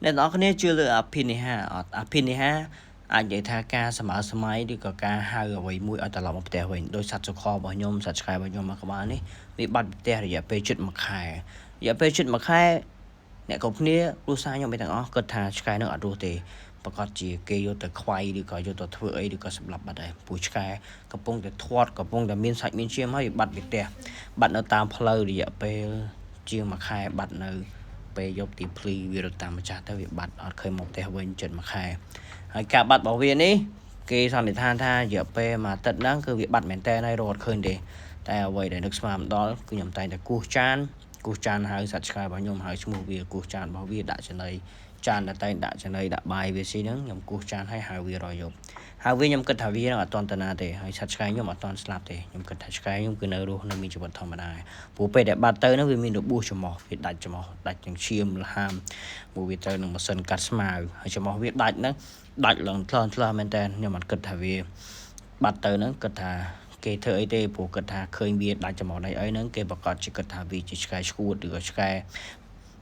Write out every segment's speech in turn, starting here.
អ្នកទាំងអស់គ្នាជឿលើអភិនិហាអត់អភិនិហាអាចនិយាយថាការសម័យសម័យឬក៏ការហៅអ្វីមួយឲ្យត្រឡប់មកផ្ទះវិញដោយសត្វសុខរបស់ខ្ញុំសត្វឆ្កែរបស់ខ្ញុំមកក្បាលនេះវាបាត់ផ្ទះរយៈពេលជិត1ខែរយៈពេលជិត1ខែអ្នកគ្រប់គ្នាគ្រួសារខ្ញុំទាំងអស់គិតថាឆ្កែនឹងអត់រស់ទេប្រកាសជាគេយកទៅខ្វាយឬក៏យកទៅធ្វើអីឬក៏សម្លាប់បាត់ហើយព្រោះឆ្កែកំពុងតែធាត់កំពុងតែមានសាច់មានឈាមហើយបាត់ពីផ្ទះបាត់នៅតាមផ្លូវរយៈពេលជាង1ខែបាត់នៅពេលយប់ទីភ្លឺវារត់តាមម្ចាស់ទៅវាបាត់អត់ឃើញមកផ្ទះវិញចិត្ត1ខែហើយការបាត់របស់វានេះគេសន្និដ្ឋានថារយៈពេលមួយអាទិត្យហ្នឹងគឺវាបាត់មែនតើហើយរត់ឃើញទេតែអ្វីដែលនឹកស្មានមិនដល់គឺខ្ញុំតែងតែគោះចានគោះចានហៅសត្វឆ្កែរបស់ខ្ញុំហៅឈ្មោះវាគោះចានរបស់វាដាក់ចំណីចានដែលតែងដាក់ចំណីដាក់បាយវាស៊ីហ្នឹងខ្ញុំគោះចានឲ្យហៅវារយប់ហើយវាខ្ញុំគិតថាវានឹងអត់តន្តនាទេហើយសត្វឆ្កែខ្ញុំអត់តន់ស្លាប់ទេខ្ញុំគិតថាឆ្កែខ្ញុំគឺនៅរស់នៅមានជីវិតធម្មតាព្រោះពេលដែលបាត់ទៅហ្នឹងវាមានរបួសច្រមុះវាដាច់ច្រមុះដាច់ទាំងឈាមលហាមព្រោះវាត្រូវនឹងម៉ាស៊ីនកាត់ស្មៅហើយច្រមុះវាដាច់ហ្នឹងដាច់ឡើងថ្លើថ្លើមែនតើខ្ញុំអត់គិតថាវាបាត់ទៅហ្នឹងគិតថាគេធ្វើអីទេព្រោះគិតថាឃើញវាដាច់ច្រមុះដាច់អីហ្នឹងគេប្រកាសជាគិតថាវាជាឆ្កែឈួតឬក៏ឆ្កែ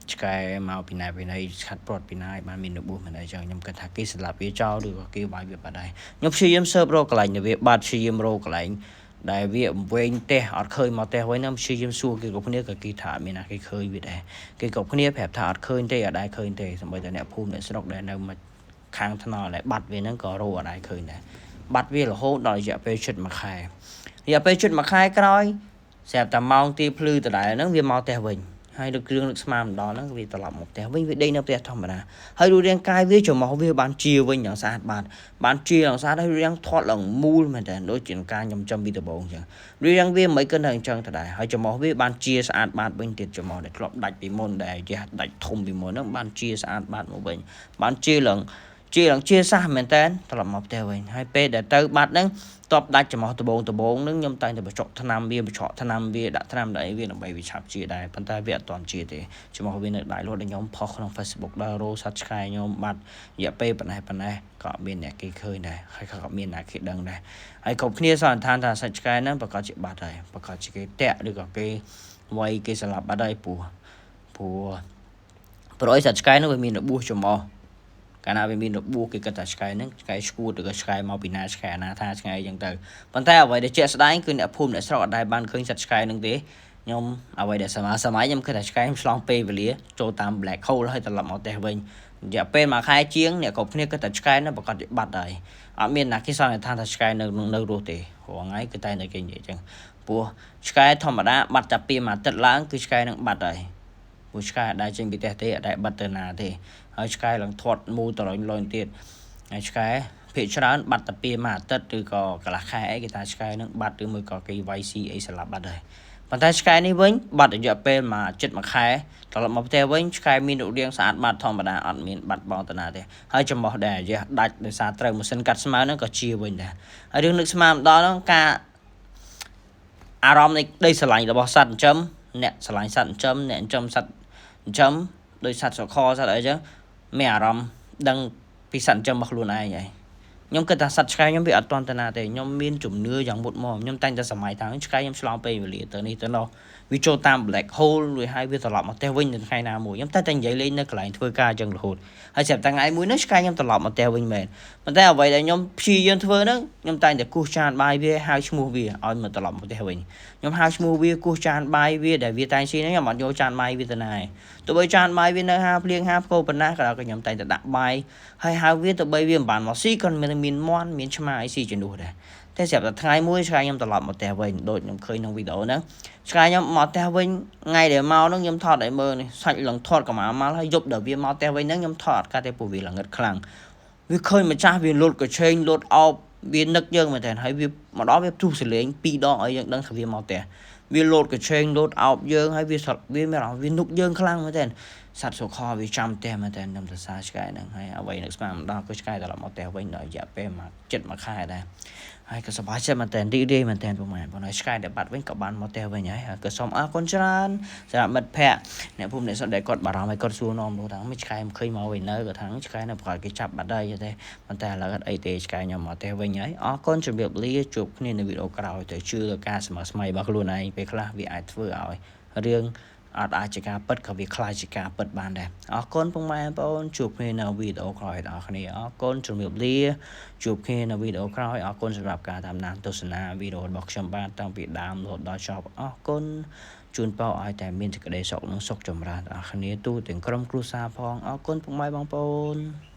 ឆ្កែមកពីណាពីណីឆាត់ព្រាត់ពីណាឲ្យបានមានរបួសមិនអីចឹងខ្ញុំគិតថាគេស្លាប់វាចោលឬក៏គេវាយវាបាត់ហើយខ្ញុំព្យាយាមស៊ើបរកកន្លែងដែលវាបាត់ព្យាយាមរកកន្លែងដែលវាវែងផ្ទះអត់ឃើញមកផ្ទះវិញហ្នឹងព្យាយាមសួរគេគ្រប់គ្នាក៏គេថាអត់មានណាគេឃើញវាដែរគេគ្រប់គ្នាប្រាប់ថាអត់ឃើញទេអត់ដែរឃើញទេសម្បីតែអ្នកភូមិអ្នកស្រុកដែលនៅមកខាងថ្នល់ដែលបាត់វាហ្នឹងក៏រកអត់ដែរឃើញដែរបាត់វារហូតដល់រយៈពេលជិត1ខែរយៈពេលជិត1ខែក្រោយស្រាប់តែម៉ោងទីភ្លឺដដែលហ្នឹងវាមកផ្ទះវិញហើយដូចគ្រឿងនឹកស្មានម្ដងហ្នឹងវាត្រឡប់មកផ្ទះវិញវាដេកនៅផ្ទះធម្មតាហើយរូបរាងកាយវាច្រមុះវាបានជាវិញយ៉ាងស្អាតបាតបានជាយ៉ាងស្អាតហើយរាងធាត់ឡើងមូលមែនតើដូចជាការខ្ញុំចំពីដំបូងអញ្ចឹងរាងវាមិនគិតថាអញ្ចឹងដដែលហើយច្រមុះវាបានជាស្អាតបាតវិញទៀតច្រមុះដែលធ្លាប់ដាច់ពីមុនដែលយះដាច់ធំពីមុនហ្នឹងបានជាស្អាតបាតមកវិញបានជាឡើងជាឡើងជាសះមែនតើត្រឡប់មកផ្ទះវិញហើយពេលដែលទៅបាត់ហ្នឹងតបដាច់ច្រមុះដបងដបងនឹងខ្ញុំតែងតែបញ្ចុកថ្នាំវាបញ្ឆក់ថ្នាំវាដាក់ថ្នាំដាក់អីវាដើម្បីវាឆាប់ជាដែរប៉ុន្តែវាអត់ទាន់ជាទេច្រមុះវានៅដៃរហូតដល់ខ្ញុំផុសក្នុង Facebook ដល់រោសត្វឆ្កែខ្ញុំបាត់រយៈពេលប៉ុណ្ណេះប៉ុណ្ណេះក៏មានអ្នកគេឃើញដែរហើយក៏មានអ្នកគេដឹងដែរហើយគ្រប់គ្នាសន្និដ្ឋានថាសត្វឆ្កែហ្នឹងប្រកាសជាបាត់ហើយប្រកាសជាគេតាក់ឬក៏គេវាយគេស្លាប់បាត់ហើយព្រោះព្រោះព្រោះអីសត្វឆ្កែហ្នឹងវាមានរបួសច្រមុះកាលណាវាមានរបួសគេគិតថាឆ្កែហ្នឹងឆ្កែឈួតឬក៏ឆ្កែមកពីណាឆ្កែអាណាថាឆ្កែអីចឹងទៅប៉ុន្តែអ្វីដែលជាក់ស្ដែងគឺអ្នកភូមិអ្នកស្រុកអត់ដែលបានឃើញសត្វឆ្កែហ្នឹងទេខ្ញុំអ្វីដែលសម័យសម័យខ្ញុំគិតថាឆ្កែខ្ញុំឆ្លងពេលវេលាចូលតាម black hole ហើយត្រឡប់មកផ្ទះវិញរយៈពេលមួយខែជាងអ្នកគ្រប់គ្នាគិតថាឆ្កែហ្នឹងប្រកាសជាបាត់ហើយអត់មានណាគេសន្និដ្ឋានថាឆ្កែនៅនៅរស់ទេរាល់ថ្ងៃគឺតែនៅគេនិយាយចឹងព្រោះឆ្កែធម្មតាបាត់តែពីមួយអាទិត្យឡើងគឺឆ្កែនឹងបាត់ហើយព្រោះឆ្កែអត់ដែលចេញពីផ្ទះទេអត់ដែលបាត់ទៅណាទេហើយឆ្កែឡើងធាត់មូលតរុញលុយទៀតហើយឆ្កែភាគច្រើនបាត់តែពីមួយអាទិត្យឬក៏កន្លះខែអីគេថាឆ្កែនឹងបាត់ឬមួយក៏គេវាយស៊ីអីស្លាប់បាត់ហើយប៉ុន្តែឆ្កែនេះវិញបាត់រយៈពេលមួយចិត្តមួយខែត្រឡប់មកផ្ទះវិញឆ្កែមានរូបរាងស្អាតបាត់ធម្មតាអត់មានបាត់បង់តាណាទេហើយចំោះដែលយះដាច់ដោយសារត្រូវម៉ាស៊ីនកាត់ស្មៅហ្នឹងក៏ជាវិញដែរហើយរឿងនឹកស្មានម្ដងហ្នឹងការអារម្មណ៍នៃក្តីស្រឡាញ់របស់សត្វចិញ្ចឹមអ្នកស្រឡាញ់សត្វចិញ្ចឹមអ្នកចិញ្ចឹមសត្វចិញ្ចឹមដោយសត្វសខសត្វអីចឹងមានអារម្មណ៍ដឹងពីសត្វចិញ្ចឹមរបស់ខ្លួនឯងហើយខ្ញុំគិតថាសត្វឆ្កែខ្ញុំវាអត់ទាន់តាណាទេខ្ញុំមានជំនឿយ៉ាងមុតមមខ្ញុំតែងតែសម័យថាឆ្កែខ្ញុំឆ្លងពេលវេលាទៅនេះទៅនោះវាចូលតាម black hole រួចហើយវាត្រឡប់មកផ្ទះវិញនៅថ្ងៃណាមួយខ្ញុំតែតែនិយាយលេងនៅកន្លែងធ្វើការអញ្ចឹងរហូតហើយស្រាប់តែថ្ងៃមួយនោះឆ្កែខ្ញុំត្រឡប់មកផ្ទះវិញមែនប៉ុន្តែអ្វីដែលខ្ញុំព្យាយាមធ្វើហ្នឹងខ្ញុំតែងតែគោះចានបាយវាហៅឈ្មោះវាឲ្យមកត្រឡប់មកផ្ទះវិញខ្ញុំហៅឈ្មោះវាគោះចានបាយវាដែលវាតែងស៊ីហ្នឹងខ្ញុំអត់យកចានបាយវាទៅណាឯងទោះបីចានបាយវានៅហាភ្លៀងហាផ្គរប៉ុណ្ណាក៏ដោយក៏ខ្ញុំតែងតែដាក់បាយហើយហៅវាទៅបីវាមិនបានមកស៊ីក៏មានមានមន់មានឆ្មាអីស៊ីជំនួសដែរតែស្រាប់តែថ្ងៃមួយឆ្កែខ្ញុំត្រឡប់មកផ្ទះវិញដូចខ្ញុំឃើញក្នុងវីដេអូហ្នឹងឆ្កែខ្ញុំមកផ្ទះវិញថ្ងៃដែលមកហ្នឹងខ្ញុំថតឲ្យមើលនេះសាច់ឡើងថតកម្មាមកហើយយប់ដែលវាមកផ្ទះវិញហ្នឹងខ្ញុំថតអត់កាត់ទេព្រោះវាល្ងឹតខ្លាំងវាឃើញម្ចាស់វាលុតកឆេងលុតអោបវានឹកយើងមែនតើហើយវាមកដល់វាផ្ទុះសលេងពីរដងឲ្យយើងដឹងថាវាមកផ្ទះវាលោតកឆេងលោតអោបយើងហើយវាវាមានអារម្មណ៍វានុកយើងខ្លាំងមែនតើសត្វសុខវាចាំផ្ទះមែនតើខ្ញុំសរសើរឆ្កែហ្នឹងហើយអ្វីនឹកស្មានមិនដល់គឺឆ្កែត្រឡប់មកផ្ទះវិញដល់រយៈពេលមួយចិត្តមួយខែដែរហើយក៏សប្បាយចិត្តមែនតើរីករាយមែនតើពុកម៉ែបងហើយឆ្កែដែលបាត់វិញក៏បានមកផ្ទះវិញហើយហើយក៏សូមអរគុណច្រើនសម្រាប់មិត្តភ័ក្តិអ្នកភូមិអ្នកស្រុកដែលគាត់បារម្ភហើយគាត់សួរនាំលោកថាមិនឆ្កែមិនឃើញមកវិញនៅគាត់ថាឆ្កែនៅប្រកាសគេចាប់បាត់ហើយទេប៉ុន្តែឥឡូវអត់អីទេឆ្កែខ្ញុំមកផ្ទះវិញហើយអរគុណជម្រាបលាជួបគ្នានៅវីដេអូក្រោយទៅជឿលើការសម័យស្មៃរបស់ខ្លួនឯងពេលខ្លះវាអាចធ្វើឲ្យរឿង អត់អាចជាការពិតក៏វាក្លាយជាការពិតបានដែរអរគុណពុកម៉ែបងប្អូនជួបគ្នានៅវីដេអូក្រោយដល់គ្នាអរគុណជំរាបលាជួបគ្នានៅវីដេអូក្រោយអរគុណសម្រាប់ការតាមដានទស្សនាវីដេអូរបស់ខ្ញុំបាទតាំងពីដើមរហូតដល់ចប់អរគុណជូនពរឲ្យតែមានសេចក្តីសុខនិងសុខចម្រើនដល់គ្នាទូទាំងក្រុមគ្រួសារផងអរគុណពុកម៉ែបងប្អូន។